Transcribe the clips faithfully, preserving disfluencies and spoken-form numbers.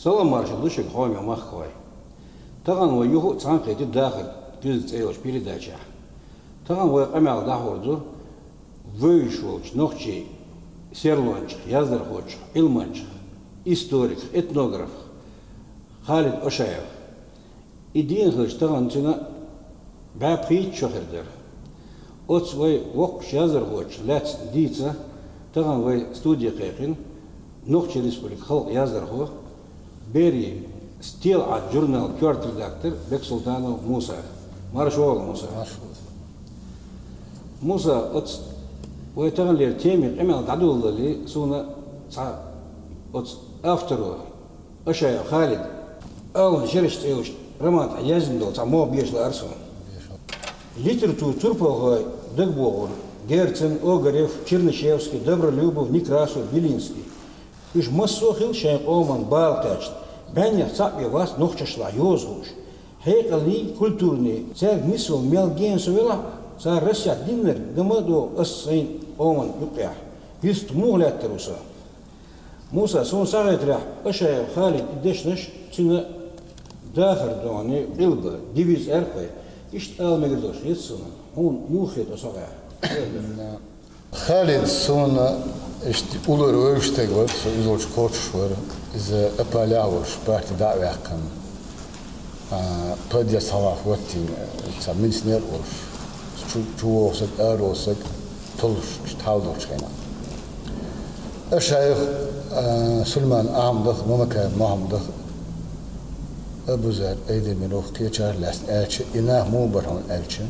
Салам-маршалла ду шуьга, хьоме махкахой. Тахана вай юха а цхьаьнакхетий «Дахар куьзга» цӀе йолчу передачехь. Тахана вай къамел дӀахьур ду вевзаш волчу нохчийн серлончех, яздархочех, Ӏилманчех, историках, этнографах Халид Ошаевах. И дийна хилча, тахана цуьнан бӀе пхийтта шо хир дара. Оцу вай воккхачу яздархочух лаьцна дийца тахана вай студе кхайкхина Нохчийн Республикан халкъан яздархо, берийн «СтелаӀад» журналан коьрта редактор Бексултанов Муса. Марша вогӀийла, Муса. Марша вогӀийла. Муса, оцу вай таханлера темин къамел дӀадолалале, суна цхьа оцу авторо, Ошаев Халида «Алан шераш» цӀе йолчу роман тӀехь яздина долу цхьа могӀа беша лаьара суна. Литературан турпалхой дагабогӀура: Герцен, Огарев, Чернышевский, Добролюбов, Некрасов, Белинский. Уьш массо а хилла шайн къоман бала кхаьчна, бӀеннех цхьаъ бен вац нохчашлахь йоза хууш. Хьекъалний, культурний, цаьрга нисвала мел гена со велахь а, цара Россехь динарг дан ма а догӀу ас сайн къоман юккъехь. Юьстах муха лаьттар ву со? Муса, суна схьахетарехь, Ошаев Халидан и дешнаш цуьнан дахар догӀанийн къилба, девиз аьлла вай. Иштта ала мегар долуш хета суна. Хьуна муха хета оцу хьокъехь? Халид суна иштта уллора вевзаш стаг вара, со иза волчу кхочуш вара. Иза Апалехь волуш, парти дӀа а ваьккхина, а, подъезд хьалха хӀоттийна, цхьа милиционер а волуш, чу, чу вогӀу саг, ара вогӀу саг толлуш, иштта хьал долчу хенахь. Ошаев, а, Сулайман Ахьмадах, Мамакаев Мохьмадах, Абузар Айдамиров кхечара а лаьцна аьлча, и нах муха бара хьуна аьлча,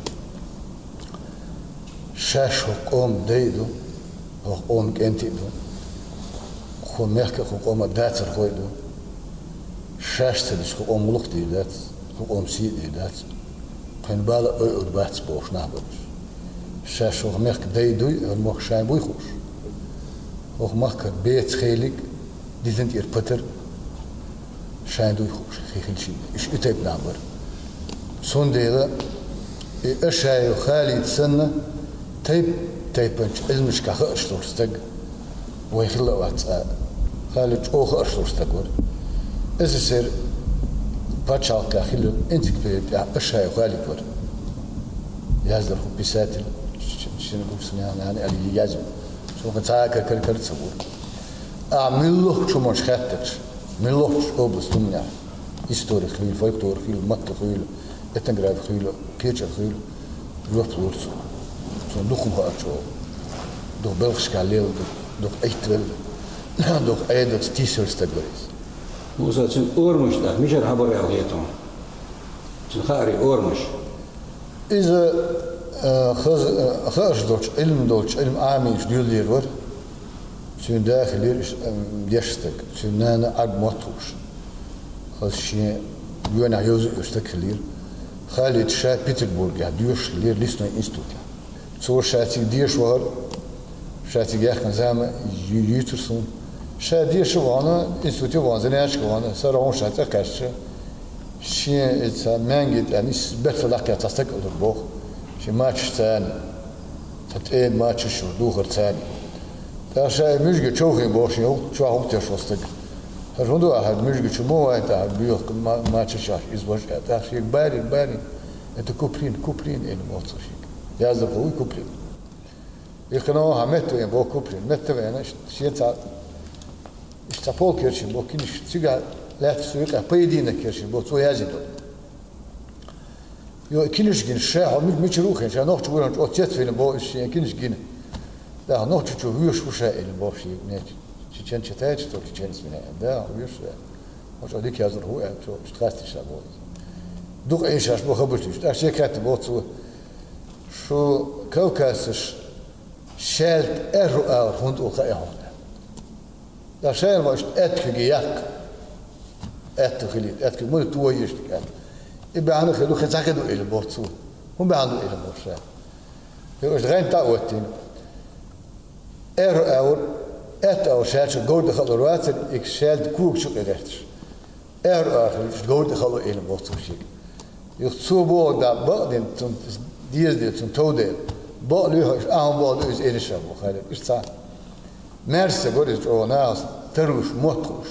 шаьш хӀокху къоман дай а ду, хӀокху къоман кӀентий а ду, кху мехкан а, кху къоман а дацархой а ду. Шаьш ца дича, кху къоман гӀуллакх а дийр дац, кху къоман сий а дийр дац. Кхуьнан бала а ойур бац бохуш нах бара уьш. Шаьш хӀокху мехкан дай дуй, хӀара мохк шайн буй хууш. ХӀокху махкара беца хелиг, дитина тӀера патар шайн дуй хууш, хи хилчий. Уьш и тайпа нах бара. Цундела и Ошаев Халид санна, тайп-тайпанчу Ӏилманашкахь хаарш долуш стаг вайн хилла а вац цкъа. Халид чӀогӀа хаарш долуш стаг вара. СССР пачхьалкхехь хилла энциклопедин тӀехь Ошаев Халид вара. Яздархо, писатель, шина гуш нана аьлла язйо. Цунах цхьа а кара-кара ца вора. Ахьа муьлххачу хӀуманаш хаьттича, муьлххачу областехь хӀуманехь, истори хуьлу, фольклор хуьлу, матта хуьлу, этнографи хуьлу, кхечара хуьлу, жоп лура цо. Цунна дукха хӀума хаьа чӀогӀа. Дукха белхашкахь лелла, дукха, дукха Ӏиттавелла, дукха Ӏедалца тийсавелла стаг вара иза. Муса, цуьнан орамаш тӀехь мичара хьабара аьлла хета хьуна? Цуьнан хаарийн орамаш. Иза, а, хаза, а, хаарш долчу, Ӏилма долчу, Ӏилма Ӏамийначу доьзалера вара. Цуьнан да хилира иштта, ам, дешна стаг, цуьнан нана Ӏарбойн мотт хууш. Хаза шен гоьнехь йовза а йолуш стаг хилира. Халид ша Петербургехь доьшуш хилира лесной институтехь. Цо ша цига деша вахара, ша цига яьккхина зама ю-, юьйцура суна. Ша деша а вахана, институте а вахана, заняташка а вахана, сарахь хӀума ша цӀа кхаьчча, шен и цхьа маьнги тӀе нисса берцал дӀакхаьчна цхьа стаг а лура боху, шен мачаш царна, цхьа тӀеда мачаш а духар царна. ТӀаккха ша и муьжга човхийна боху шен, чохь хӀума тешо стаг. ХӀара хӀун ду ахьа, муьжга чу муха вайта ахьа, боьха ма-, мачаш а, иза важа а. ТӀаккха шега: «Барин, барин, это Куприн, Куприн», — элира боху цо шега. Яздархо вуй Куприн. Ихкана хьан метта веана боху Куприн. Метта веана, иштта шен цхьа, иштта цхьа полка кечйина боху кинашка, цигахь лаьтташ цу юкъахь поединок кечйина боху, цо язйина долу. Йо, и кинашка гина, ша хьо ми-, мичара ву хиъна, ша нохчо ву хиъна, оцу цецвина боху иза шен кинашка гина. ТӀаккха нохчочо вуьйш ву ша, элира боху шега, нечу. Чечен читаешь, что чеченец меня? Да, вуьйш ша. Хьо чӀогӀа дика яздархо ву аьлла, чӀогӀа иштта хастийна ша боху иза. Дукха Ӏийшаш боху хабарш дуьйцуш. ТӀаккха шега хаьттина боху цо: «Шу кавказцаш шаьлта аьрру агӀор хӀунда олу хаьий хьуна?» ТӀаккха шайна ма иштта аьтта куьйге яккха. Аьтта хилийта, аьтта куьйге ма ду, тойешна аьтта. И баьхьна хир ду, кхин цхьа хир ду, элира боху цо. ХӀун баьхьна ду, элира боху ша. Хьо аша гӀайна тӀе а оттийна. Аьрру агӀор, аьтта агӀор шаьлта говра тӀе халур вацара, и шаьлта кога чу къегӀерташ. Аьрру агӀор хилча говра тӀе хало, элира боху цо шега. Юха цо бохург дӀа бакъдина, цунна деза дела, цунна тов дела. Бакъ луьйхьа, ахьа бохург ду иза, элира ша боху Халида. Иштта цхьа маьрша стаг вара иза, чӀогӀа нахаца тарлуш, мотт хууш.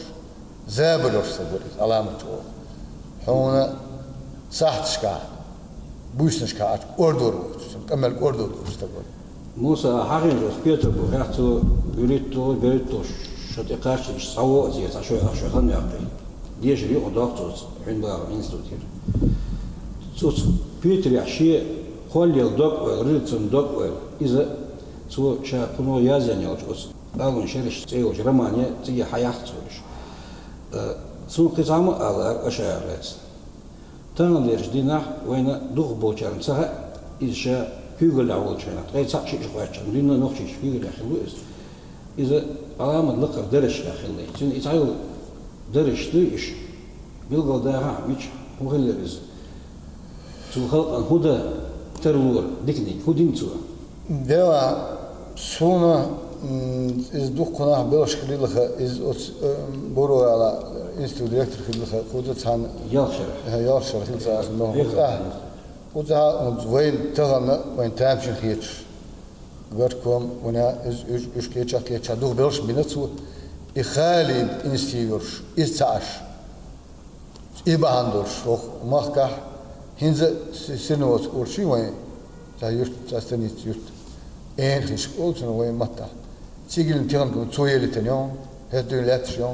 Забар йолуш стаг вара иза, Ӏаламат чӀогӀа. Хьуна сахьташкахь, буьйсанашкахь Ӏачу кӀордор ву, цуьнан къамел кӀордор ву стаг вара. Муса, хьахийна оцу Петарбургехь цо берхӀитталгӀа, берхӀитталгӀа шо тӀе кхаччалц схьаво аса, цхьа шо, шо хан ваьккхи. Дешар юкъадоккху цо оцу хьуьнбахаран институтера. Цо оцу Питерехь шен кхоллаелла дог-ойла, религиозный дог-ойла, иза цо ша кхунах язъян йолчу оцу «Алун шераш» цӀе йолчу романе цига хьаяьккхи цо уьш. Э, суна кхин цхьамма а алара, аша а лаьцна. Тахана дерш динахь вайна дукхахболчарна ца хаьа, иза ша куьйгаллехь волчу хенахь, ткъе цхьаъ-шиъ шо кхоьллинчу хенахь, дуьйна нохчийчу куьйгаллехь хилла ву иза. Иза Ӏаламат лакхара даржашкахь хилла. Цуьнан и цхьайолу даржаш дуй уьш? Билгалдахахь, мичахь, хӀун хиллера иза? Цо халкъана хӀун дан тарлора диканиг, хӀун дина цо? Дела, суна, м, иза дуккха нах белхаш хилла, иза оцу, э, Буро-ГӀала институт директор хилла, кхуза цхьаьна ялх шарахь. Э, ялх шарахь хилла цхьа аса нах. Ялх шарахь. Оцу хьа, оцу вайн тахана, вайн тамашийна хеташ. Горком, вуна, иза, уьш, уьш кхечахь, кхечахь, дукха белхаш бина цо. И Халид институт йолуш, иза ца Ӏаш. И бахьана долуш, хӀокху махкахь хӀинца а С-, Серноводск олуш ю вайн, цхьа юрт, цхьа станица юрт. Эна хиш олу цунах вайн маттахь. Цига йиллина техникум цо елийтина ю, хӀета дуьйна лаьтташ ю.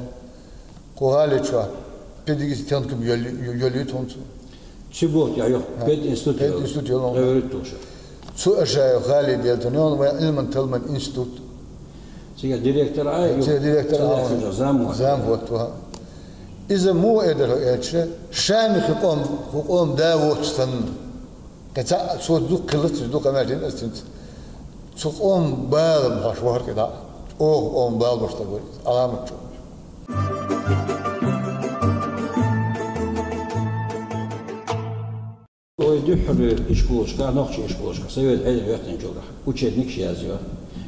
Кху гӀали чохь педагогический техникум йолу-, йолуьйту хӀунца. Цу боху тӀехь ю, пединститут йолу. Пединститут йолу. Цу аша ю Халид елийтина ю, вайн Ӏилман-талламан институт. Цига директор а ю. Цига директор а ю. Зам ву. Зам ву, ва. Иза муха эр дара хьо аьлча, шами хи къом, ху къом да воцу санна. Кхин цхьа а цо дукха хилла, цуьнца дукха а маьждина аса цуьнца. Цу къом бала хьош вахара кхидӀа. ЧӀогӀа къом бала баш стаг вара, Ӏаламат чу. Вай дуьххьара ишколашкахь, нохчийн ишколашкахь, совет Ӏедал хӀоьттинчул тӀаьхьа учебникаш язйо.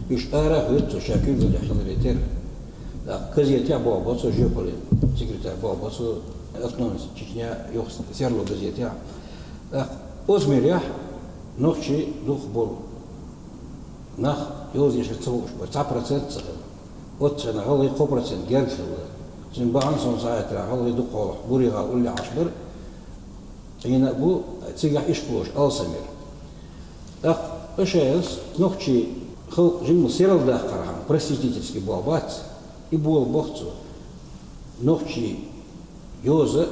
Уьш ара а хӀоьтту цо ша куьйгаллехь хиларе терра. ТӀаккха газетехь боху бо цо, Жепалин секретарь боху бо цо, «Автономная Чечня», юха «Серло» газетехь. ТӀаккха оцу муьрехь нохчий дукхахболу нах йоза-эшар ца хууш бара, цхьа процент а ца хилла. Оццу хенахь гӀалгӀай кхо процент герга хилла. Цуьнан бахьана суна схьахетарехь, гӀалгӀай дукха хьолахь Буро-ГӀала уллехь Ӏаш бара. Цигахь а бу, цигахь ишколаш алсамира. ТӀаккха аша ялс нохчий халкъ жимма серал даккхархьама, просветительский болх бац, и болх бо цо. Нохчий йоза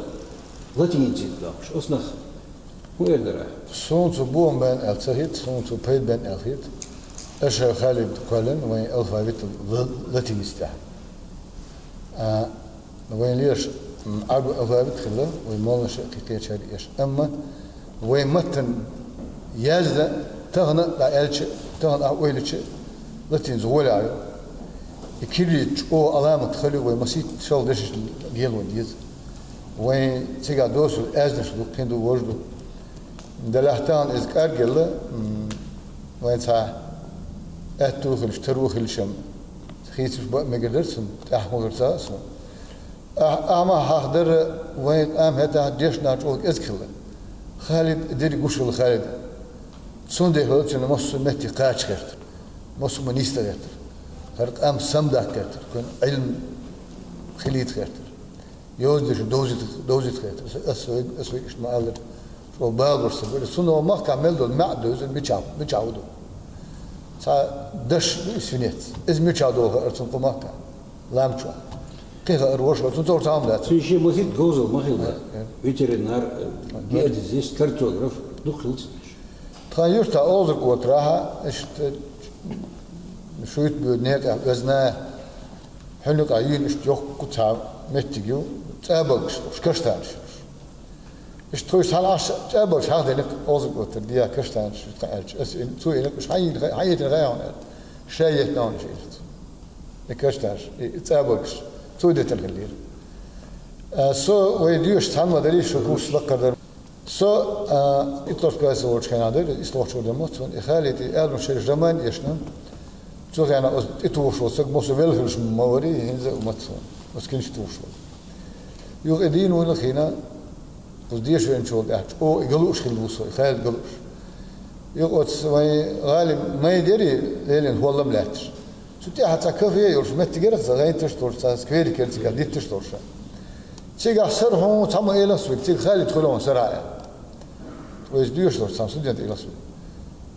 латиницина доккхуш. Оцу нах хӀун эр дара? Суна цу бохам бен аьлла ца хета, суна цу пайда бен аьлла хета. Аша Халид кхоьллина вайн алфавит ла-, латиница тӀехь. А, вайн леш, м, Ӏарбу алфавит хилла, вайн моллаша а кхин кхечара а еш. Амма вайн маттана язда тахана а дӀа аьлча, тахана а ойла йича, латиница гӀолехь ю. И кириллица чӀогӀа Ӏаламат хила ю, вай масийтта шалха дешаш лело деза. Вайн цигахь доцург аьзнаш ду, кхин ду, вож ду. Делахь тахана иза кӀаргъелла, м, вайн цхьа аьтту хилча, таро хилчам, хийцамаш баа мегар дара цунна, тӀаьхьа ма хир ца хаьа суна. Ахь-, ахьа ма хьахадара, вайн къам хӀетахь дешна чӀогӀа кӀезиг хилла. Халид дерриг гуш хилла Халид. Цундела хилла цуьнан массо а метте кхача гӀерта, массо а нисдан гӀерта. ХӀара къам самадаккха гӀерта, кхуьнан Ӏилма хилийта гӀерта. Йоза-эшар довзийта, довзийта гӀерта. Ас, ас вайга, ас вайга иштта ма-аллара, чӀогӀа бала беш стаг вара. Цунна махкахь мел долу маьӀ ду иза, мичахь, мичахь ву ду. Цхьа даш ду и свинец. Иза мичахь догӀу хаар цунна кху махкахь, лам чохь. Кхин хаар ваш вара, цунна цхьа хӀума дац. Цуьнан шен масийтта говзалла ма хилла. Э, э. Ветеринар, э, геодезист, картограф, дукха хилла цуьнан. Тхан юьртахь Олзарг-Отарахь, иштта, шуьйта боьду некъехь оьзна, хьуьнакъахь юьйна иштта йоккха цхьа меттиг ю, цӀабалгаш долуш, каштанаш йолуш. Иштта тхо иштта хьала Ӏаш цӀабалгаш хьахдинарг Олзарг-Отар дехьа каштанаш ю тхан аьлча. Аса и-, цо инарг уьш хьан йина хай-, хьан йитина хай хьуна аьлла. Ша еттина хьуна уьш аьлла. И каштанаш, и, и цӀабалгаш. Цо деттина хиллера. А, со вай доьшуш цхьаьна ма дарий, шу курс лакхара дара. Со, а, итталгӀачу классе волчу хенахь дара, итталгӀачу дара ма суна, и Халиди «Алун шераш» роман эшна. Цу хенахь оцу тӀе тухуш волу стаг, массо а велла хилча ма варий, хӀинца а ма суна, оцу книжка тухуш волу. Юха и дийна вуйла хина, оцу деша веанчул тӀаьхьа чӀогӀа и галуш хилла ву со, и Халид галуш. Юха оцу вайн гӀалин май дерий, лелийна хӀоллам лаьтташ. Цу тӀехь цхьа кафе йолуш меттиг яра, цхьа гӀайтташ долуш, цхьа скверик яра цигахь дитташ долуш. Цигахь сарахьа цхьаммо элира соьга, цига Халид хуьлу хьуна сарахьа аьлла. Вайца доьшуш долчу цхьана студенто элира соьга.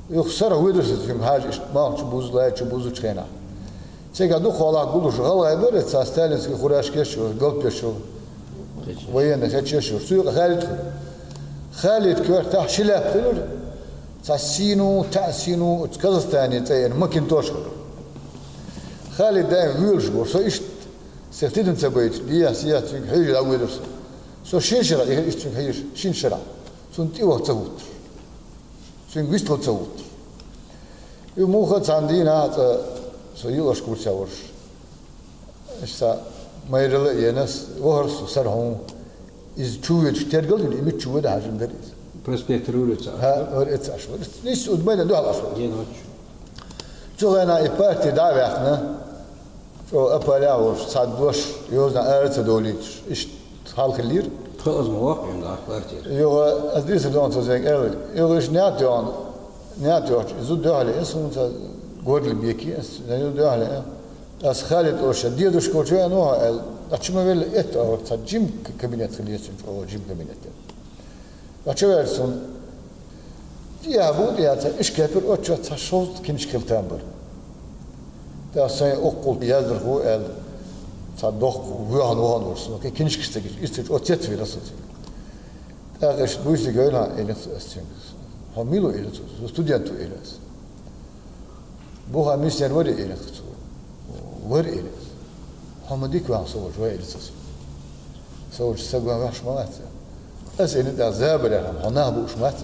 Юха сарахьа воьдура со цуьнга хьажа, иштта малх чу бузу, лай чу бузучу хенахь. Цигахь дукхахьолахь гулуш гӀалгӀай бара, цхьа сталинский фуражка еш йолу, галпаш йолу, военный хечеш йолу. Цуьнан юкъахь Халид хуьлу. Халидан коьртехь ши лаьппа хуьлура, цхьа сийна, таьӀа сийна, оцу Казахстане цӀе йина макинтош хуьлура. Халид даим воьлуш вара, со иштта, сан тидам ца байча, дехьа-сехьа цуьнга хьежа дӀавоьдура со. Со шина шарахь, и хир иштта цуьнга хьежа, шина шарахь. Цунна тӀе ваха ца хӀуттуш. Цуьнга вистхила ца хӀуттуш. И муха цхьана дийнахь цкъа со йиларш курсехь волуш. Иштта майралла а йина, вахара со сарахьа. Иза чу воьдуш тергал а йина, и мича чу воьду хьажийна дара иза. Проспект Рюрица. ХӀа, вара эца аш вара. Нийсса удмайна дуьхьал аш вара. Цу хенахь и парти дӀа а ваьккхина, чӀогӀа апалехь а волуш, цхьа дош, йозанах ара а ца довлийтуш, иштта хьал хиллера. Тхо азма ваккха йина, да, партера. Юха ас дийцар дона цо зенга аьлла. Юха иштта ниӀат йохна, ниӀат йохчу, и зуда дуьхьал а, ас хӀунца горгали беки, ас зуда дуьхьал а. Ас Халид олуш, дедушка волчу веана ву хьо аьлла. Ас чу ма велла, этту агӀор цхьа жим кабинет хилла, цуьнан чӀогӀа жим кабинет. Ас чу ваьлча суна тӀехьа бу, тӀехьа цхьа ишкепира, оццу чохь цхьа шовзткъа кинишка хилла там бара. ТӀаккха сайн уккхул яздарх ву аьлла, цхьа доккха воьхна вахана волуш суна, кхин кинишкаш ца гича, иза ца чӀогӀа цецвира со цуьнга. ТӀаккха иштта буьйсиг йойла хьан, элира ас цуьнга. Хьо мила ву, элира цо, со студент ву, элира ас. Бу хьан миссер варий, элира цо. Вара, элира ас. Хьо ма дика ваьхна со волчу вай, элира цо. Со волчу стаг ваьхна ваьхьаш ма вац. Ас элира тӀаккха забарехь, хьо нах бууш мац.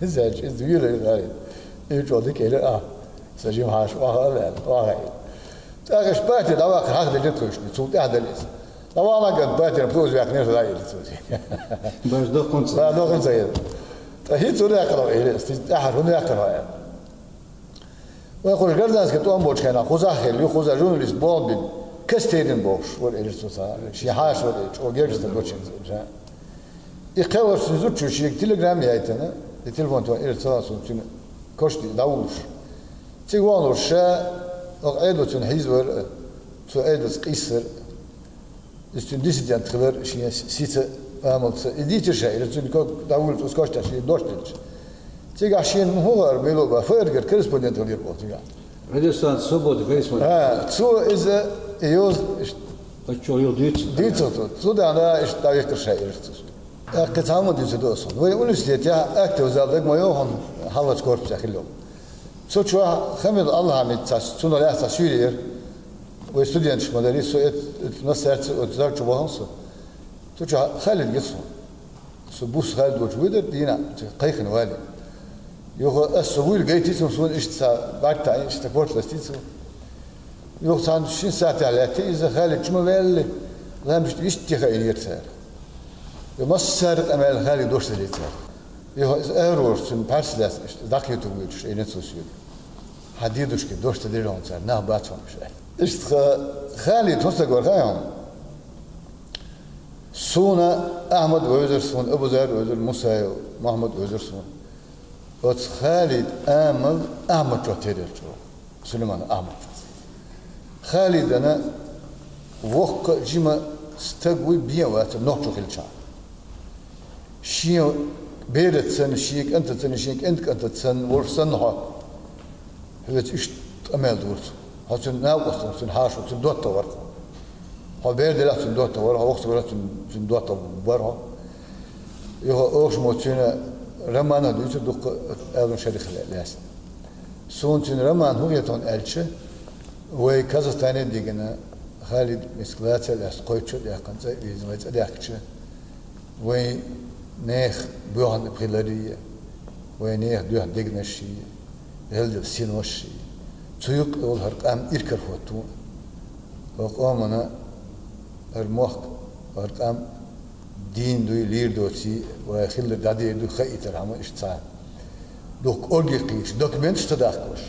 Иза аьлча, иза вийра, иза аьлла. И чӀогӀа дика элира, а, сан жима хьаша охьа а ваьлла, охьа а. ТӀаккха иштта парти дӀаваккхар хьахделира тхо иштта, цул тӀаьхьа дара иза. ДӀавала ган партина плюс ваьккхинера, элира цо. Баш доккхунца. Ба, доккхунца, элира. Ткъа хӀинца хӀун яьккхина хьо, элира ас, тӀаьхьара хӀун яьккхина хьо, аьлла. Вай кхуьш гражданский тӀом болчу хенахь кхузахь а хилла, кхузахь журналист болх бина, Костерин бохуш вара, элира цо цхьа, шен хьаша вара, чӀогӀа герга стаг вара шен. И кхелхарчу зудчо шега телеграмма яйтина, и телефон тӀе элира ца лаьцна цуьнан кошти дӀавуллуш. Цига вахана волуш ша, оха Ӏедало цунна хьийзавара, цо Ӏедалца къийсара. Иза цуьнан диссидент хилар шен сица, амалца. И дийцира ша, иза цуьнан ког дӀавуьллуш, оцу кошта шен дош делча. Цигахь шена хӀун хаар мила бан, ФРГ-ра корреспондент хилира оха цигахь. Радиостанция «Свобода» корреспондент. ХӀа, цо иза йоза иштта. Аччо юха дуьйцу. Дуьйцу цо. Цу дана иштта дӀавихкира ша, элира цо. ТӀаккха цхьа хӀума дуьйцур ду ас хьуна. Вайн университетехь актовый зал дага ма йогӀу хьуна, хьалхарчу корпусехь хилла йолу. Цу чохь Хамидов Алхьамид цхьа, цунах лаьцна цхьа суьйре яра. Вай студенташ ма дарий, со эт-, эт-, массаьрца оцу зал чу вахана со. Цу чохь Халид гира суна. Со буса Халид волчу вуьйдара дийнахь, кхайкхина валий. Юха ас со вуьйла гайтий цунна, суна иштта цхьа бӀаьрг таӀий, иштта корта ластий цо. Юха цхьана шина сахьтехь лаьттий иза, Халид чу ма ваьллий, лампашна иштта тӀе хаийнера цара. Юха массара къамел Халид дош ца дийцара. Юха иза араволуш цуьнан пхьарс лаьцна иштта, дӀакхетуг вуьйцуш, элира цо соьга. Хьан дедушке дош ца дира хьуна цара, нах бац хьуна уьш аьлла. Иштта Халид хӀун стаг вара хаьий хьуна? Суна Ахьмад вевзара суна, Абузар вевзара, Мусаев Махьмуд вевзара суна. Оцу Халид амал Ахьмад чохь терра чӀогӀа. Сулейман Ахьмад чохь. Халидана воккха а жима стаг вуй бен а вацара нохчо хилчахь. Шен бераца санна, шен кӀантаца санна, шен кӀентан кӀантаца санна, волуш санна хьо. Хьоьца иштта къамел дора цо. Хьо цуьнан накъост вара, цуьнан хьаша вара, цуьнан доттагӀ вара хьо. Хьо бер делахь, цуьнан доттагӀ вара, хьо воккха вара, цуьнан, цуьнан доттагӀ вара хьо. Юха оха мо цуьнан романах дуьйцура дуккха а алун шарих лаьцна. Суна цуьнан роман хӀун хета хьуна аьлча, вай Казахстане а дигина, Халид мискалаца а лаьцна, кхойтта шо а даьккхина, цӀа а вирзина, вай цӀа даьхкича, вайн нехан боьхна хиларий, вайн нехан доьхна дегнашший, гӀелделла синошший. Цу юкъа йолу хӀара къам иракарахӀотту. ХӀокху къомана хӀара мохк, хӀара къам дийна дуй, лийр доций, вай хилла дӀадийр ду хаийтархьама иштта цхьа. Дуккха оргих кхийчу документаш ца дахкалаш.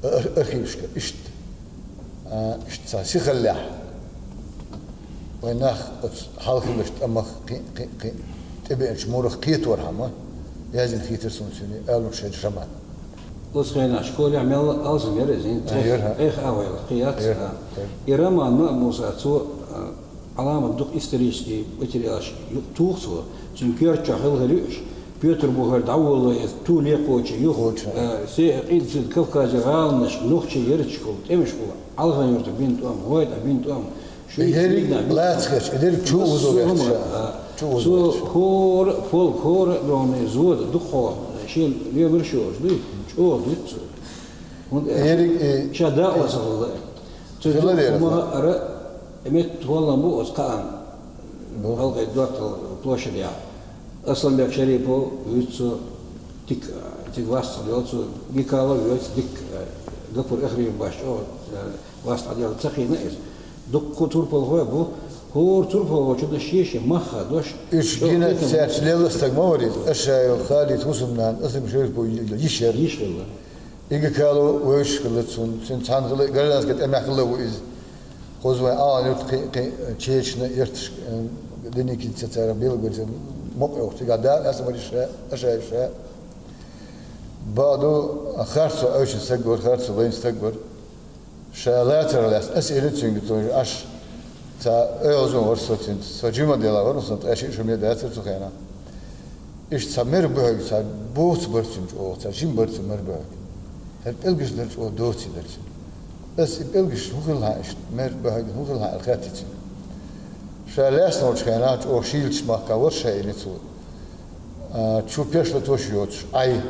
Ар-, архивашка иштта. А, иштта цхьа сихаллехь. Вайн нах оцу хьалхаллаш тӀамах кхин, кхин, кхин, тӀебеанчу мурах кхеторхьама, яздина хийтар суна цуьнан алун шарих роман. Оцу хенахь школехь мелла алсам яра иза, а, яра, хӀа. Айха а вайла, кхин яц, яра, а. Яра. И роман ма а муса, цо, а, Ӏаламат дукха исторический материалаш ю-, туху цо, цуьнан коьрта чохь хилла хир ю уьш. Петр бу хӀара дӀаволло иза, ту лекхочу юха, Кхочу. э, се-, къилла Кавказе гӀаланаш, нохчий ярташкахула, тӀемашкахула, Алхан-Юртара бина тӀом, гӀой тӀе бина тӀом, шу Ерриг дина бина лаца тӀом. хеташ, ерриг чу Массо узо гӀума, гӀерташ. а, Чу узо цо гӀерташ. хӀора, полк хӀора, догӀна взвода, дукхахьо, шен лоьмарш йолуш дуй, чӀогӀа дуьйцу цо. ХӀунда аьлча Ерриг, э, ша дакъа ца хилла. Цу хилла дукха дера ма ца. Ара, метта хӀоллам бу оцу кхаанна. Бу. Халкъе доттагӀал площадехь. Асланбек Шарипов вуьйцу цо дика, цига вастал йолу цо, Гикалов вуьйцу дика, Гапур Ахриев баш чӀогӀа, э, вастал делла ца хиъна иза. Дуккха турпалхой бу, хӀора турпалхочунна шен-шен мах а дош, Уьш чӀогӀа гина кхетам цаьрца лелла стаг ма вара иза. Ашаев Халид, хӀусамнана Асланбек Шарипов йиш яра. Йиш хилла. И Гикалов вевзаш хилла цунна, цуьнан цхьаьна хилла, гражданский тӀемехь хилла ву иза. Кхуза вайн Алхан-Юрт кхин, кхин чечна, эрташ, э, Деникинца цара, Белогорьца мукъа йоху. Цигахь дакъа а ца мариш ша, Ашаев ша. Бакъду, харцо Ӏуьйшина стаг вара, харцо лайна стаг вара. Ша лацарх лаьцна аса элира цуьнга, цо аша Ца оьгӀазон вара со цуьнца. Со жима дела вара, сан ткъе шиъ шу ме дацара цу хенахь. Иштта цхьа мер бу хьоьга, цхьа боцу бара цуьнан чӀогӀа, цхьа жима бара цуьнан мер бу хьоьга. ХӀара пӀелгаш дара чӀогӀа доций дара цуьнан. Ас и пӀелгаш хӀун хилла хьан иштта, мер бу хьоьга хӀун хилла хьан аьлла хаьттира цуьнга. Ша лаьцна волчу хенахь чӀогӀа шийлачу махкахь вара ша элира цо. А, чу пеш латош йоцуш, Ӏай.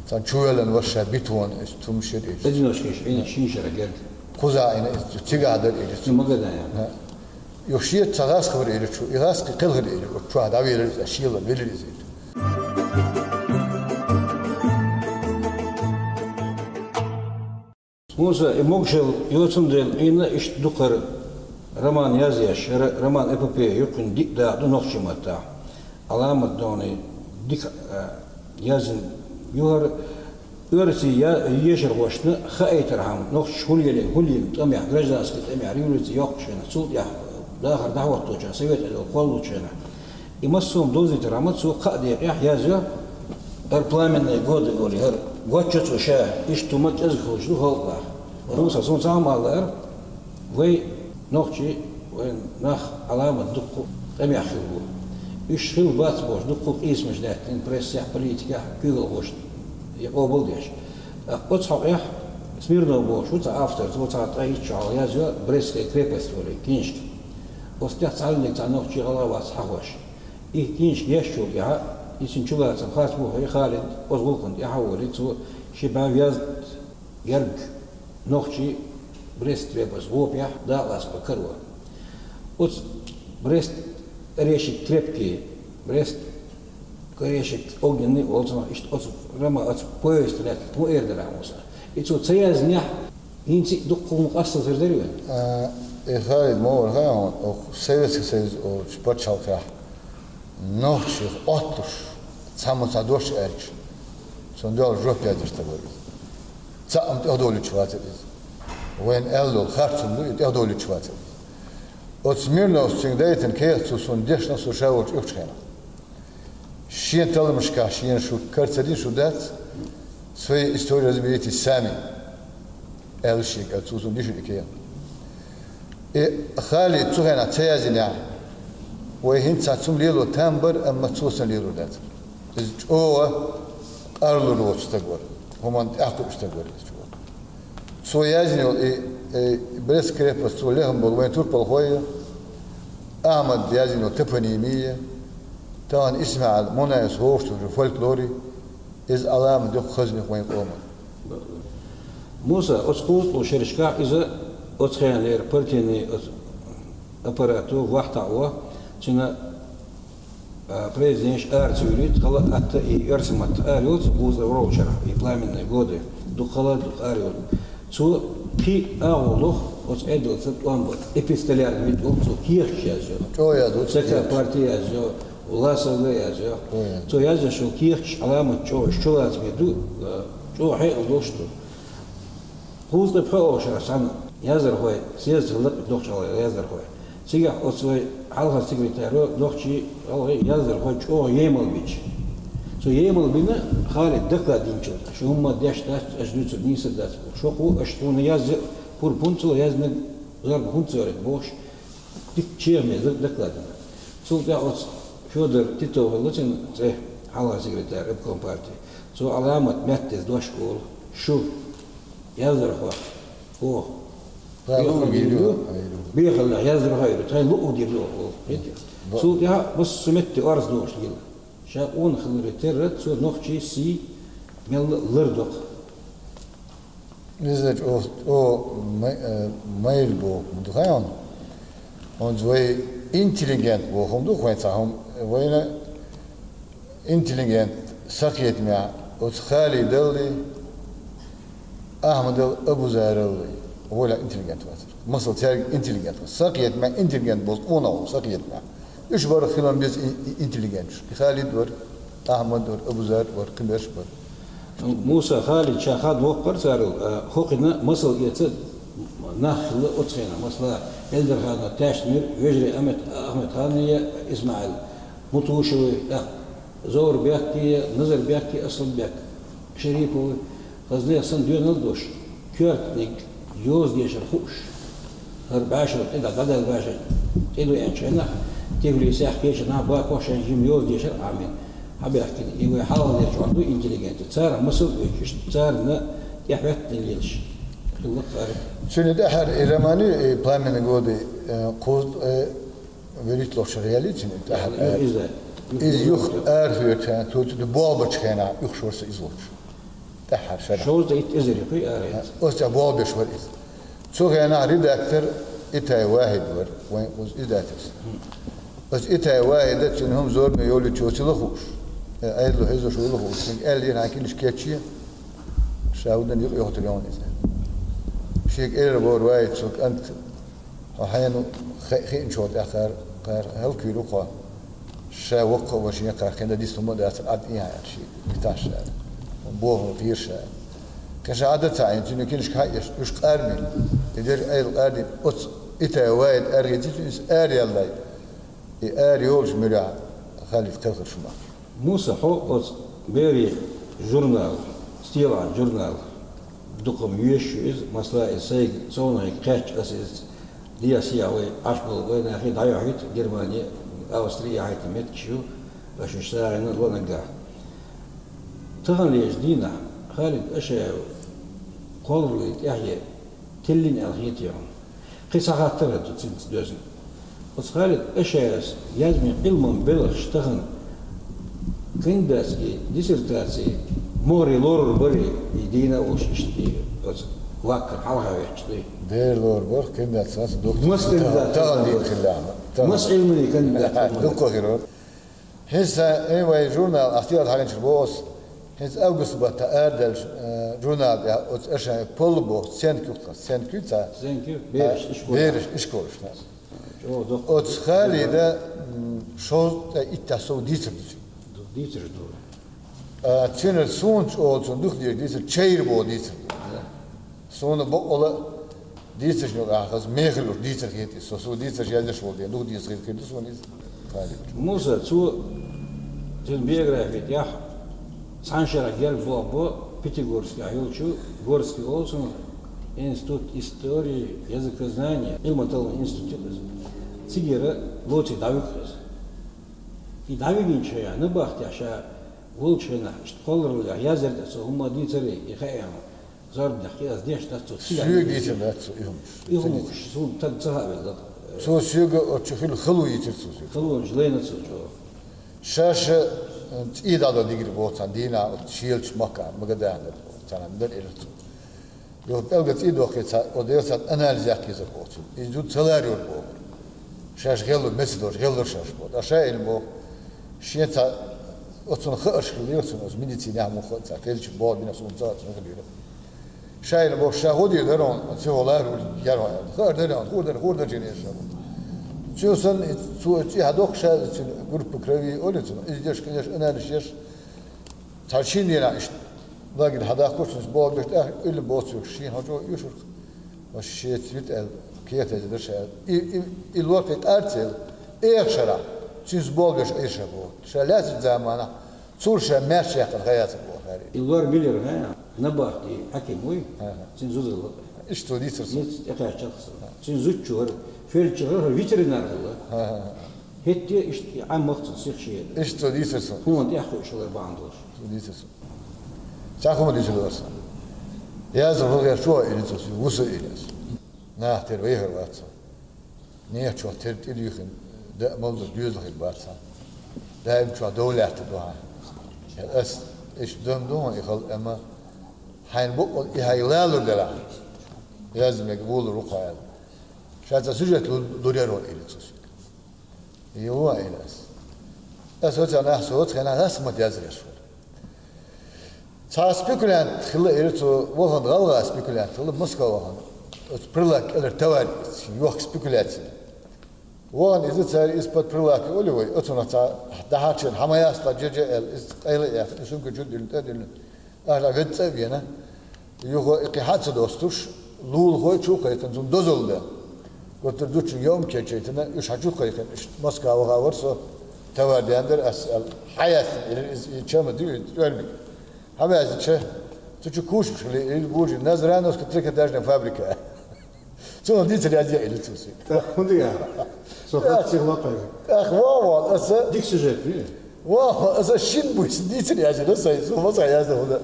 Цхьана чу веллан вара ша битон, ас цумма шира элира. Одиночкаш, Ӏийна шин шара герга. Кхуза Ӏийна, ас цигахь дара элира цо. Ну, Магадан ян. Юха шеца цхьа гӀаскхи вара элира чу, и гӀаскхи кхелхира элира, оцу чохь дӀавелира иза, шелан велира иза элира. Муса, и могушалла йоцун дела, Ӏийна иштта дукхара роман язъеш, хӀара роман-эпопея юккъина диъ дакъа ду нохчийн маттахь. Ӏаламат догӀний дика, а, язйина ю хӀара. Оьрсийн я-, ешархошна хаийтархьама, нохчаша хӀун елла, хӀун йина тӀамехь, гражданский тӀамехь, революци йоккхучу хенахь, цул тӀаьхьа дахар дӀахӀотточохь, совет Ӏедал кхоллучу хенахь, и массо а довзийтархьама цо кхаа декъехь язйо, хӀара «Пламенные годы» олий, хӀара гоччо цо ша, иштта хӀума кӀезиг хуьлуш ду халкъах. Муса, суна цхьа хӀума ала лаьара, вай нохчий, вайн нах Ӏаламат дуккха тӀамехь хилла бу. Уьш хилла бац бохуш, дуккха къийсамаш даьттина прессехь, политикехь, куьйгалхошна я къобал деш. ТӀаккха оцу хьокъехь Смирнов бохуш ву цхьа автор, цо цхьа ткъе итт шо хьалха язйо «Брестская крепость» олий киншка. Оцу тӀехь цхьаьллиг цхьа нохчий гӀала вац хьахош. И киншка ешчул тӀаьхьа, и цуьнан чулацам харц бохуш, Халид оцу гӀуллакхана тӀаьхьа а волий, цо ши бӀе везткъа герга нохчий Брест крепость гӀопехь дакъа лаца каро. Оцу «Брест орешек крепкий», «Брест орешек огненный» олу цунах, иштта оцу роман, оцу повесть лаьцна хӀун эр дара Муса. И цо ца язнехь, хӀинца а дуккха хӀума къасталзар дара вайн. А, и Халид ма вара хаьа хьуна, оха Советский Союз олучу пачхьалкхехь нохчех оттуш, цхьамма цхьа дош аьлча, цунна дуьхьал жоп яздеш стаг вара иза. Цхьаъ-м тӀехдовлуьйтуш вацара иза. Вайна аьлла долу харцум ду, и тӀехдовлуьйтуш вацара иза. Оцу Смирновс цуьнга дайтина кехат цо суна дешна, со ша волчу уьхучу хенахь. Шен талламашкахь шена шу кара ца дина, шу дац, свои истории разберитесь сами, аьлла шега, цо суна дишира и кехат. И Халид цу хенахь ца яздинехь, вай хӀинца цхьа цуьнан лело там бара, амма цо санна лело дацара. Иза чӀогӀа къарлур воцу стаг вара, хӀуманна тӀаьхьа кхуьуш стаг вара иза чӀогӀа. Цо яздина йолу и, и Брест крепость, цо лехна болу вайн турпалхой а, Ахьмада яздина йолу топонимий а, тахана ИсмаӀил Мунаевс вовшахтухучу фольклорий, иза Ӏаламат дуккха хазна ю вайн къоман. Муса, оцу кхузткъа шерашкахь иза оцу хенахь лера партийный оцу аппарато вахтахь а ван, цуьнан, а, произведенеш ара ца вуьлуьйту, хала атта и оьрсийн матта ара йоцу кхузткъа ворхӀалгӀачу шарахь, и «Пламенные годы», дукха хала, дукха ара йоцу. Цо кхин а агӀо лоху оцу Ӏедалца тӀом бан, эпистолярный вид волу цо кехаташ язйо. ЧӀогӀа язйо, ЦК кехаташ. Партии язйо, Власовга язйо. ЧӀогӀа язйо. Цо язйо, шун кехаташ Ӏаламат чӀогӀа, уьш чулацаме ду, а, чӀогӀа хьекъал долуш ду. Кхузткъе пхоьалгӀачу шарахь санна яздархой съезд хилла, нохчийн гӀалгӀайн яздархой. Цигахь оцу вай хьалхара секретаро нохчийн гӀалгӀайн яздархой чӀогӀа емал бича. Цо емал бина, Халид доклад динчул тӀаьхьа, шу хӀумма деш дац, аша дуьйцург нийса дац бохуш. ХӀокхо аша тхуна язъян пурба хӀунда ца ло, яздинарг зорба хӀунда ца йоьриг бохуш. Дика чехаме докладана. Цул тӀехьа оцу Фёдор Титов хилла цуьнан цӀе, хьалха секретарь обком партии. Цо Ӏаламат меттаза дош олу, шу яздархо, оха. Ха, луъу бехаллех ю, ю. Бехаллех яздархо ю, тхайн луъу дийр ду оха. Цул тӀехьа массо а метте орца дохуш лела. Ша къонах хиларе терра, цо нохчийн сий мелла а лардокху. Иза чӀо, чӀо май-, э, майра боху ду хьуна. ХӀунца вай интеллигент боху хӀума ду, вайн цхьа хӀума, вайна интеллигент сакхетамехь оцу Халидалли, Ахьмадал, Абузаралли, вуьш интеллигент вацара. Масала, цаьрга интеллигент вацара. Сакхетамехь интеллигент боху къонах ву, сакхетамехь. Уьш бара хилла беза и-, и-, интеллигенташ. И Халид вара, Ахьмад вара, Абузар вара, кхин берш бара. Муса, Халид ша хадавоккхура царал, а, хӀокхуьнан масал эца нах хилла оцу хенахь. Масала, Эльдарханов Таьштмир, вежарий Ахьмад-, Ахьмад-хана я Исмаил, Мутушевы, тӀаккха Зоврбекки, Назарбекки, Асланбек Шериповы, хазне санна доьналла долуш, коьртаниг йоза дешар хууш. ХӀара бӀешо тӀе дан, дӀадаьлла бӀешо тӀе ду аьллачу хенахь, Тифлисехь, кхечу нах баккхо шайн жима йоза дешар Ӏамийна. Хьабаьхкина, и вай хьалха дерг чохь ду интеллигенти. Царах масал а оьцуш, царна тӀехӀоьттина лелаш хилла кхара. Цуьнан тӀаьхьара и роман ю, и «Пламенные годы», э, кхузткъе, э, вуьрхӀитта лоцуш реалийтина тӀаьхьара. Иза, иза юха арахоьцу хенахь, цо цу тӀе болх бечу хенахь, юха шорса иза лоцуш. ТӀаьххьара шарахь. Шовзткъе итт эзар юкъе ара яц. Оцу тӀехь болх беш вара иза. Цу хенахь редактор Итай Вахид вара, вайн кхуза издательство. Оцу Итай Вахида цуьнан хӀума зорбане йолуьйтучо ца ло хууш. Э, айдало хьийзош вуй ло хууш. Цуьнга аьлла, хьан кинаш кечъе, ша хӀун дина юкъа йохуьйтур ю хьуна иза. Шега элира бохура Вахид цу кӀант Хьо хьенан хи-, хиъначул тӀаьхьа кхара, кхара хӀаллаквийр ву хьо. Ша воккха а ван шен кхара кхин дан дистхума а дацара, Ӏад ийхьа аьлла шега, Итас ша аьлла. Бохург кхийра ша аьлла. Кхин ша Ӏад а ца Ӏийна, цуьнан кинашка хьаъеш, уьш къармийна. И дерг айла къардина, оцу Итай Вахида арахеций цуьнан иза араяллай. И ара йолуш муьрехь Халид кхелхира шу махкара. Муса, хьо оцу берийн журнал, «Стеллаж» журнал, дукха ма йоьшу иза, масала, иза сайга совнахьийга кхаьчча аса иза дехьа-сехьа вай Ӏаш болу вайнахе дӀайохьуьйту, Германи, Австри яхьийтина меттигаш ю, аша уьш сагӀина ло наггахь. Таханлерчу дийнахь Халид Ашаев кхоллараллин тӀаьхье теллина аьлла хетий хьуна? Кхин цхьа хаттар а ду цуьнца доьзна. Оцу Халид Ашаевс язбина Ӏилман белхаш тахана кандидатский диссертаци могӀаре лорур барий, и дийна а волуш иштта и оцу ваккхар хьалха ветташ дуй? Дера лорур бара, кандидат саца дохуьйтуш. Маса кандидат тахана дийна хилла? Маса Ӏилманан кандидат хилла? Дуккха хир вара. ХӀинца, э, вай журнал, ахь тӀера хьагӀинчуьра боху ас, хӀинца август баттахь арадаьллачу, э, журнал тӀехь оцу аша полу боху, сценка юхтахь, сценка ю ца? Сценка ю, бераш, ишколаш. Бераш, ишколаш, на. Чо, доху. Оцу Халида, м, шовзткъе иттех сов дийцар ду цуьнан. Ду, дийцар ду. А, цуьнан суна чӀогӀа цунна дукха дийцар, чайра боху дийцар ду. Да. Суна бакъвала дийцаршна юкъахь хаза мехала луш дийцар хетий. Со, со дийцарш яздеш волу дела, дукха дийцар хир ду суна иза. Халид. Муса, цо цуьнан биографи тӀехь цхьана шарахь герга боху бо Пятигорскехь йолчу, Горский олу цунах, институт истории, языкознания, Ӏилма таллин институт ю иза. Цигара лоций дӀавигна иза. И дӀавигинчу шайахь, набахтехь ша волчу хенахь, иштта кхоллараллехь, яздарг а цо хӀумма дийцарий, и хаьий хьуна? Зорбанехь кхин ас деш дац цо, цига соьга дийцина дац цо и хӀумаш. И хӀумаш суна таг ца хаавелла. Цо соьга оцу чу хилла хало йийцира цо соьга. Халонаш лайна цо чӀогӀа. Ша-ша, э, цӀий дӀадала дигира боху цхьана дийнахь оцу шелачу махкахь, Магаданера боху, цхьана дара элира цо. Юха пӀелга цӀий дохкий цхьа, оцу дера цхьа анализ яккхийзар боху цуьнан. Иза зуда ца ларйора боху. Шаьш гӀелло меца долуш, гӀеллора шаьш боху. Ткъа ша элира боху, шен цхьа оцунна хаарш хилла цунна, оцу медицинехь муха а цхьа фельдшер боху бина суна ца а цунна хилира. Ша элира боху, ша гӀо дийр дара хьуна, психолог ву яра хьуна. Хаар дара хьуна, хуур дара, хуур дара жинера ша боху. Цо санна, цо цӀий хьадоккху ша, цуьнан группа крови олу цунна, иза деш, кхидеш, анализ еш. Цхьа шина дийнахь иштта лагерь хьадаккхуш, цуьнца болх беш тӀехь, уьлла боцург шена хьо чӀогӀа оьшург, ва шеца вита аьлла, кехат еза дара ша аьлла. И, и, и лорхе къарцел, эха шарахь, цуьнца болх беш Ӏийр ша боху. Ша лаьцначу заманахь, цул ша маьрша яьккхина хан яцар боху хаьрий. И лор миллер хьан, набахти хьаким вуй, ага, цуьнан зуда лакъа. Иштта дийцар со. Низ тӀекхаьччалц. Цун зудчура, фельдшер, ветеринар хилла. ХӀетте иштта ӀаммагӀ цун сих шеда. Иштта дийцар со. Хьона тӀехь хууш хилар бахьана долуш. Иштта дийцар со. Цхьа хӀума дийцар аса. Яза вахар чу а или цо, вуса или аса. Нах тера вехар вац со. Нехан чохь тера тӀедуьйхина, даа малда доьзал хир бац хьан. Даим чохь дов лаьтта ду хьан. Ас иштта дам ду хьан и хала, амма хьайна боккъал и хьай лалур дара хьан. Яза мега волур ву кхо аьлла. Ша цхьа сюжет лу-, лурер вара или цо шуьга. Йо, аьлла ас. Ас оцу нах со оцу хенахь гӀаскхамат язреш вара. Цхьа спекулянт хилла, ира цо, вахана гӀалгӀа спекулянт хилла, Москва вахана. Оцу прилавка кӀелара товар, йохка спекуляция. Вахана иза цара, иза под прилавка оли вай, оцунах цхьа дӀахьарчийна хьан ма ястала, жа-жа аьлла, иза къайла а яхна, и сумка чу диллина, тӀе диллина. Ахьа веза цӀа а вена. Юха и кхин хьа а ца достуш, лулахой чу кхайкхина, цунна дозалла дан. Гуттар зудчун йом кечайтина, уьш хьа чу кхайкхина, уьш Москва ваха вара со, товар деана дара ас аьлла. Хьа яьстина, или иза и чама дуьйна, тӀоьрмиг. Хьа ваьзнача, цу чу кушаш хили, или бужи, Назрановская трикотажная фабрика. Цунах дийцар язъе или цо сий. ТӀаккха хӀунда я? Со хатта сих лакхайна. ТӀаккха вон, вон, аса. Дика сюжет, ме? Вон, вон, аса шин буйса дийцар язъе, аса, со ма ца язда хӀунда.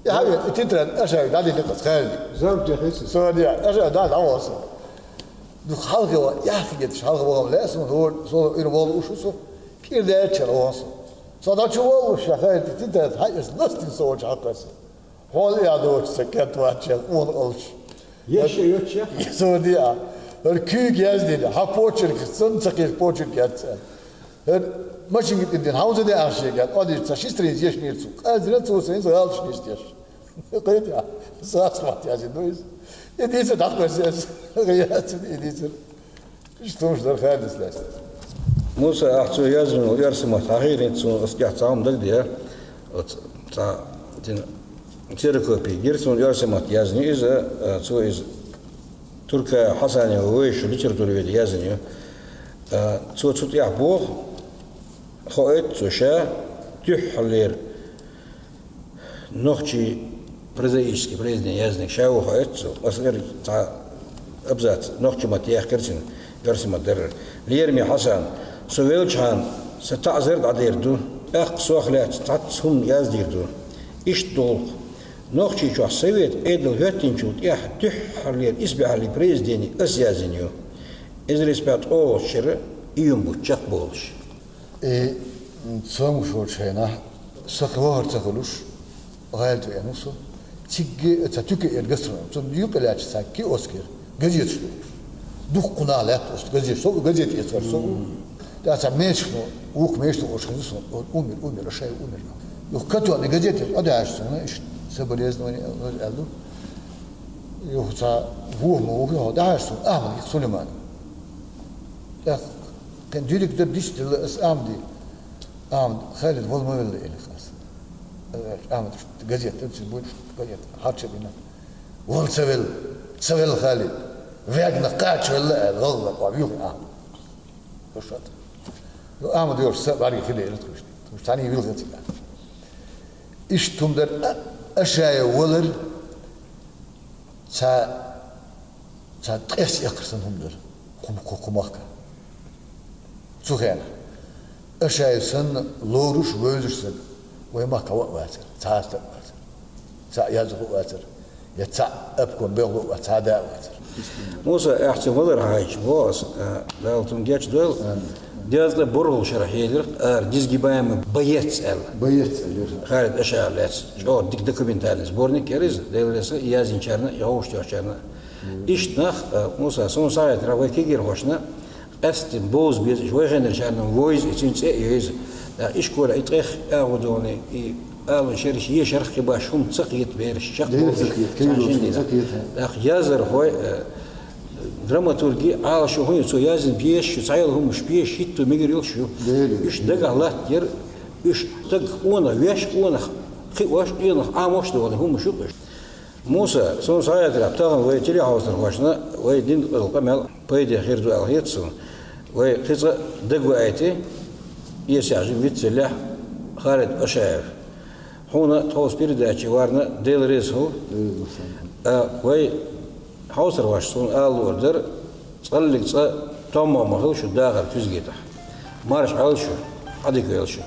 И хьаве, и тетрадь аша дӀадилла кхас Халиде. Зам тӀе хеци. Со диа, аша дӀа, дӀавоса. Ну, хьалхе ва, яххигеташ, хьалха вахам лаьа, сон дор, со ир волу ушу со, кӀир даьччара вон со. Со дӀачу волуш, ша Халиде, тетрадь хьаэс, ластин со волчу хьакхаса. Хьол я доцу ца кет ваччал, он олуш. Еш я, йоч я? Со диа. Ар куьйга яздина, хьа почерк, сан ца кхеш почерк яц. ХӀара машинка тӀе дина, хьовза де ахча ян, одиш ца ши страница еш мир цу. Къаздина цо сайн гӀалаш нисдеш. Кхетя, сас мат язин ду иза. И дийца дӀакхвеза ас. Яцин и дийца. Иштта хӀумаш дар хадис лаьцна. Муса, ахь цо яздина, ярса мат хьахийрин цунна ас тӀехь цхьа хӀума дагадеа. Оцу цхьа дина ксерокопия гира цунна, ярса мат яздина иза, а, цо иза Турка Хьасанова вайша литературоведе яздина ю. А, цо цу тӀехь боху, хоуьйту цо ша дуьххьарлера нохчийн прозаический произведение яздинарг ша ву хоуьйту цо. Аса эр цхьа абзац нохчийн матте яьккхира цуьнан, ярса мат дарра. Лераме Хьасан, со велчахьана, сан таӀзар дӀадер ду, тӀаккха сох лаьцна цхьацца хӀума яздийр ду. Иштта долу. Нохчийчохь совет Ӏедал хӀоьттинчул тӀаьхьа дуьххьарлера исбаьхьаллин произведение ас яздина ю. Эзар исбаьхьа ткъолгӀачу шеран июнь бутт чекхболуш. И цомгуш волчу хенахь, со кхин вахар ца хуьлуш, гӀайла тӀе веана ву со. Цигге а ца туька эр гастроном. Цунна юкъа лаьтташ цхьа киоскера газеташ лууш. Дуккха нах лаьтта оцу газеташ. Со газета эцар со. ТӀаккха цхьа мешахно, вукху мешахно ош хеза со. Умер, умер, шай умер. Юха катоне газета, а дӀахьаьжча суна, иштта, соболезнование аьлла ду. Юха цхьа вухма вухи, хьо дӀахьаьжча суна, Ахьмад Сулейман. ТӀаккха кхин директор диш дилла ас Ахьмаде. Ахьмад, Халид, вала ма велла, элира ас. Ахьмад, газета, ца буьйцу, газета, хьарча бина. Вала ца велла, ца велла, Халид. Вегна кхача велла, аьлла, гӀалгӀа, къа, вилха Ахьмад. Хушат. Ну, Ахьмад йолуш са бӀаьрга хила елат хуьш. Хуьш цхьаьний вилха ца баьхна. Иштта хӀума дара, а, Ашаев валар, цхьа, цхьа ткъес эккхар санна хӀума дара. Кху-, кху-, кху махка. Цу хенахь. Ашаев санна лоруш, вевзаш стаг вай махка ван а вацара, цхьа а стаг а вацара. Цхьаъ яздаха а вацара, я цхьаъ обком белхо а вацара, цхьа а да а вацара. Муса, ахь цу валар хьайча, боху аса, а, Дала цунна гечдойла, дезткъе борхӀалгӀачу шарахь елира, ара, несгибаемый боец аьлла. Боец аьлла. Халид Ашаев лаьцна. ЧӀогӀа дика документальный сборник яра иза, Делан реза, и язйинчарна, и хьовш тоьхначарна. Иштта нах, а, Муса, суна схьахетарехь, вай кегийрхошна, къаьсттина бовза беза, уьш вайхенарчарна вовза, и цуьнан цӀе а йойза. ТӀаккха ишколехь и ткъех агӀо догӀане, и алун шераш ешарх кхин баш хӀума ца кхета бераш, чекх Дера бовза, ца кхета, цхьа кхин жин долчун дина. Ца кхета. ТӀаккха яздархой, э, драматурги, Ӏалашо хӀун ю, цо яздина пьесаш ю, цхьайолу хӀумаш пьесаш хӀитто мегар йолуш ю. Дера. Уьш дагахь латтаяр, уьш стаг къонах, веш къонах, кхиош, къонах Ӏамош а долу хӀумаш ю уьш. Муса, суна схьахетарехь, тахана вай телехьовсархошна вай динан къамел пайде хир ду аьлла хета суна. Вай кхин цкъа дагаваийта, эсехь жима вицвеллехь, Халид Ашаев. Хьуна тховса передаче варна Делан реза хӀу. А, вай Хьовсар, вац, суна ала лур дар, цкъа-кхоъ цкъа томма ма хила шу дахар куьзге тӀа. Марша Ӏойла шу, Ӏадика йойла шу.